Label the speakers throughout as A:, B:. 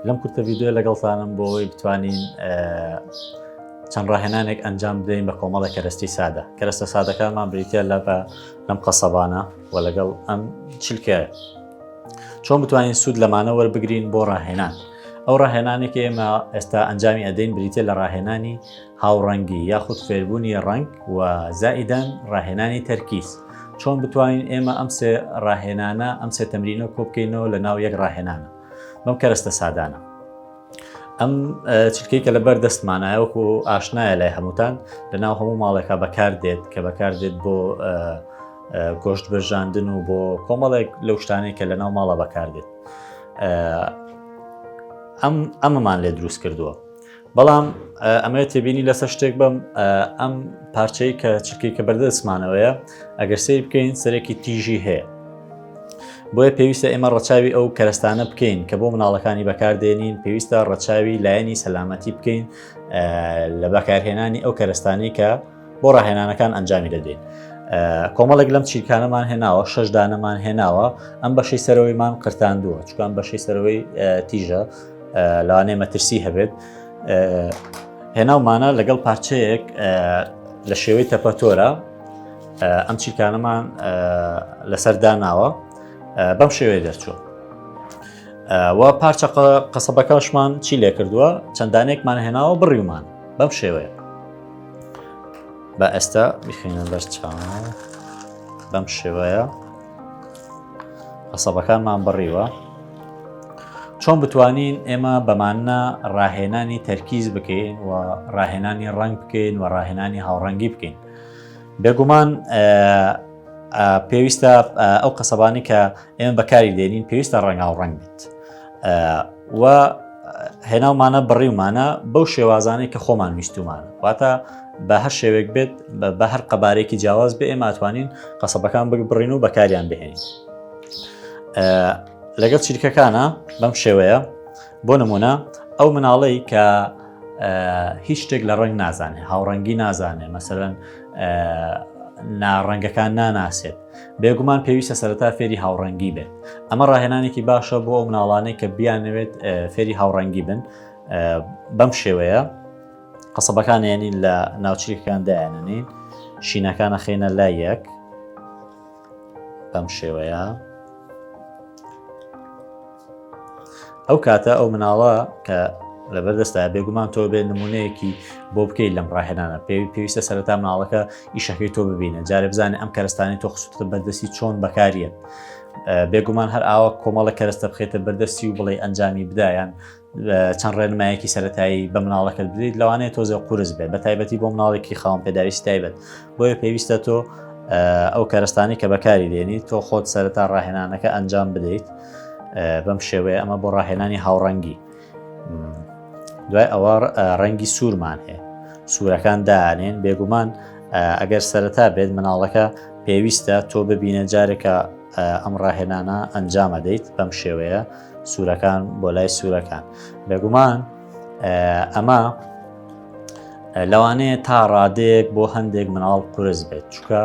A: لەم کورتە ڤیدیۆ لەگەڵتانم بۆ ئەوەی بتوانین چەند ڕاهێنانێک ئەنجام بدەین بە کۆمەڵە کەرەستی سادە. کەرەستە سادەکانمان بریتە لە بە لەم قەسەبانە و لەگەڵ ئەم چلکەیە. چۆن بتوانین سوود لەمانە وەربگرین بۆ ڕاهێنان؟ ئەو ڕاهێنانێک ئێمە ئێستا ئەنجامی ئەدەین بریتە لە ڕاهێنانی هاوڕەنگی یاخود فێربوونی ڕەنگ و زائیدەن ڕاهێنانی تەرکیز. چۆن بتوانین ئێمە ئەم سێ ڕاهێنانە ئەم سێ تەمرینە کۆبکەینەوە لە ناو یەک ڕاهێنانە بەم کەرەستە سادانە. ئەم چلکەی کە لەبەر دەستمانایە وەکو ئاشنایە لای هەمووتان لە ناو هەموو ماڵێکا بەکار دێت کە بەکار دێت بۆ گۆشت برژاندن و بۆ کۆمەڵێک لەو شتانەی کە لە ناو ماڵە بەکار دێت ئەم ئەمەمان لێ دروست کردووە. بەڵام ئەمەوێت تێبینی لەسەر شتێک بم ئەم پارچەی کە چرکەی کە بەردەستمانەوەیە ئەگەر سەیر بکەین سەرێکی تیژی هەیە بۆیە پێویستە ئێمە ڕەچاوی ئەو کەرەستانە بکەین کە بۆ مناڵەکانی بەکاردێنین پێویستە ڕەچاوی لایەنی سەلامەتی بکەین لە بەکارهێنانی ئەو کەرەستانی کە بۆ ڕاهێنانەکان ئەنجامی دەدەین. کۆمەڵێک لەم چیرکانەمان هێناوە شەش دانەمان هێناوە ئەم بەشەی سەرەوەیمان قرتاندووە چکان بەشەی سەرەوەی تیژە لەوانەیە مەترسی هەبێت هێناومانە لەگەڵ پارچەیەک لە شێوەی تەپەتۆرە ئەم چیرکانەمان لەسەر داناوە بەم شێوەیە دەرچوو و پارچە قەسەبەکەشمان چی لێ کردووە چەندانێکمان هێناوە بڕیومان بەم شێوەیە بە ئێستا بخینە بەر چاو بەم شێوەیە قەسەبەکانمان بڕیوە چۆن بتوانین ئێمە بەمانە ڕاهێنانی تەرکیز بکەین و ڕاهێنانی ڕەنگ بکەین و ڕاهێنانی هاوڕەنگی بکەین بێگومان پێویستە ئەو قەسەبانی کە ئێمە بەکاری دێنین پێویستە ڕەنگاوڕەنگ بێت و هێناومانە بڕیومانە بەو شێوازانەی کە خۆمان ویستومانە واتە بە هەر شێوێک بێت بە هەر قەبارێکی جیاواز بێ ئێمە ئەتوانین قەسەبەکان ببڕین و بەکاریان بهێنین لەگەڵ چیرکەکانە بەم شێوەیە بۆ نمونە ئەو مناڵەی کە هیچ شتێک لە ڕەنگ نازانێ هاوڕەنگی نازانێ مەسەرەن ناڕەنگەکان ناناسێت بێگومان پێویستە سەرەتا فێری هاوڕەنگی بێت ئەمە ڕاهێنانێکی باشە بۆ ئەو مناڵانەی کە بیانەوێت فێری هاوڕەنگی بن بەم شێوەیە قەسەبەکان ێنین لە ناوچەکان دایاننین شینەکان ئەخەینە لای یەک بەم شێوەیە ئەو کاتە ئەو مناڵە کە لەبەردەستا بێگومان تۆ بێ نمونەیەکی بۆ بکەیت لەم ڕاهێنانە پێوی پێویستە سەرەتا مناڵەکە ئیشەکەی تۆ ببینە جارێ بزانێ ئەم کەرستانی تۆ خستوتە بەردەستی چۆن بەکاریت بێگومان هەر ئاوا کۆمەڵە کەرەستە بخێتە بەردەستی و بڵێ ئەنجامی بدایان چەند ڕێنمایەکی سەتایی بە مناڵەکەت بدەیت لەوانەیە تۆزێ قورس بێت بە تایبەتی بۆ مناڵێکی خاوەن پێداویستی تایبەت بۆیە پێویستە تۆ ئەو کەرەستانی کە بەکاری دێنی تۆ خۆت سەرەتا ڕاهێنانەکە ئەنجام بدەیت بەم شێوەیە ئەمە بۆ ڕاهێنانی هاوڕەنگی دوای ئەوە ڕەنگی سوورمان هەیە سوورەکان دانێن بێگومان ئەگەر سەرەتا بێت مناڵەکە پێویستە تۆ ببینە جارێکە ئەم ڕاهێنانە ئەنجامە دەیت بەم شێوەیە سوورەکان بۆ لای سوورەکان بێگومان ئەمە لەوانەیە تا ڕادەیەک بۆ هەندێک مناڵ قورس بێت چکە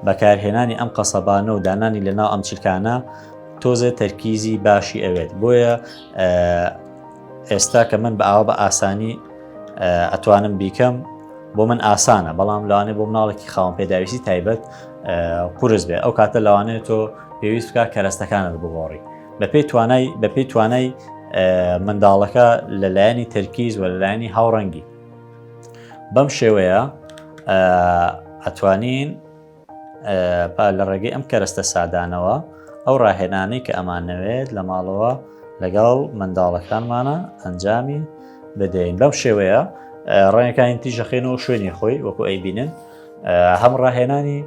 A: بەکارهێنانی ئەم قەسەبانە و دانانی لەناو ئەم چیلکانە تۆزێ تەرکیزی باشی ئەوێت بۆیە ئێستا کە من بە ئاوا بە ئاسانی ئەتوانم بیکەم بۆ من ئاسانە بەڵام لەوانەیە بۆ مناڵێکی خاوەن پێداویستی تایبەت قورس بێ ئەو کاتە لەوانەیە تۆ پێویست بکە کەرەستەکانت بگۆڕی بەپێی توانای بەپێی توانای منداڵەکە لە لایەنی تەرکیز و لەلایەنی هاوڕەنگی بەم شێوەیە ئەتوانین با لە ڕێگەی ئەم کەرەستە سادانەوە ئەو ڕاهێنانەی کە ئەمانەوێت لە ماڵەوە لەگەڵ منداڵەکانمانە ئەنجامی بدەین بەم شێوەیە ڕەنگەکانی تیژەخێنەوە شوێنی خۆی وەکو ئەیبینن هەم ڕاهێنانی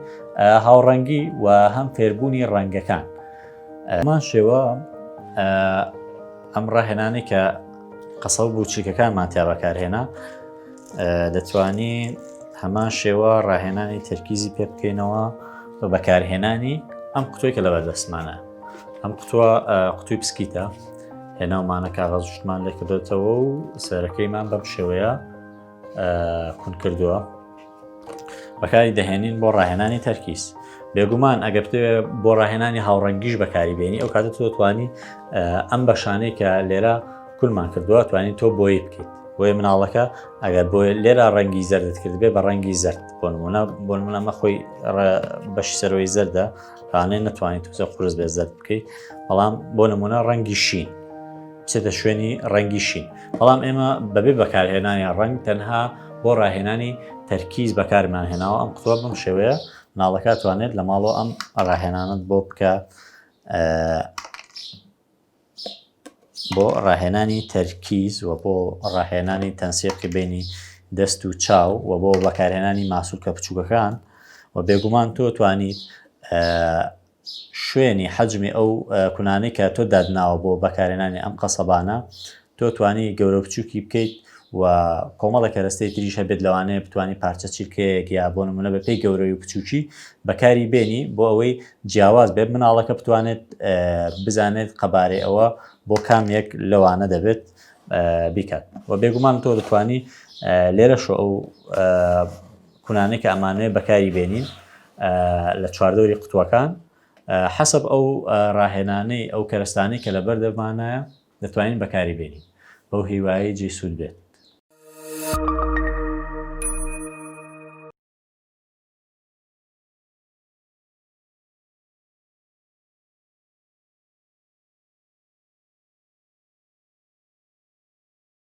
A: هاوڕەنگی و هەم فێربوونی ڕەنگەکان هەمان شێوە ئەم ڕاهێنانی کە قەسە و بچیکەکانمان تیا بەکارهێنا دەتوانی هەمان شێوە ڕاهێنانی تەرکیزی پێ بکەینەوە بە بەکارهێنانی ئەم قوتۆی کە لەبەر دەستمانە ئەم قوتووە قوتوی پسکیتە هێناومانە کاغەزشتمان لێ کردێتەوە و سەرەکەیمان بەم شێوەیە کون کردووە بەکاری دەهێنین بۆ ڕاهێنانی تەرکیز. بێگومان ئەگەر بتەوێ بۆ ڕاهێنانی هاوڕەنگیش بەکاری بێنی ئەو کاتە تۆ توانی ئەم بەشانەی کە لێرە کولمان کردووە توانی تۆ بۆی بکەیت بۆیە مناڵەکە ئەگەر بۆ لێرە ڕەنگی زەردت کرد بێ بە ڕەنگی زەرد بۆ نمونە بۆ نمونە مە خۆی بەشی سەرەوەی زەردە لەوانەیە نەتوانیت تۆزە قورس بێ زەرد بکەیت بەڵام بۆ نمونە ڕەنگی شین بچێتە شوێنی ڕەنگی شین بەڵام ئێمە بەبێ بەکارهێنانی ڕەنگ تەنها بۆ ڕاهێنانی تەرکیز بەکارمان هێناوە ئەم قوتوە بەم شێوەیە مناڵەکە توانێت لە ماڵەوە ئەم ڕاهێنانت بۆ بکە بۆ ڕاهێنانی تەرکیز و بۆ ڕاهێنانی تەنسیقی بینی دەست و چاو و بۆ بەکارهێنانی ماسولکە بچووکەکان و بێگومان تۆ توانیت شوێنی حەجمی ئەو کونانەی کە تۆ دادناوە بۆ بەکارهێنانی ئەم قەسەبانە تۆ توانی گەورە بچووکی بکەیت و کۆمەڵە کەرەستەی تریش هەبێت لەوانەیە بتوانی پارچە چیلکەیەک یا بۆ نمونە بە پێی گەورەی و بچووکی بەکاری بێنی بۆ ئەوەی جیاواز بێت مناڵەکە بتوانێت بزانێت قەبارەی ئەوە بۆ کام یەک لەوانە دەبێت بیکات و بێگومان تۆ دەتوانی لێرەشۆ ئەو کونانەی کە ئەمانەوێت بەکاری بێنین لە چواردەوری قوتوەکان حەسەب ئەو ڕاهێنانەی ئەو کەرەستانەی کە لەبەر دەمانایە دەتوانین بەکاری بێنین بەو هیوایەی جێی سوود بێت.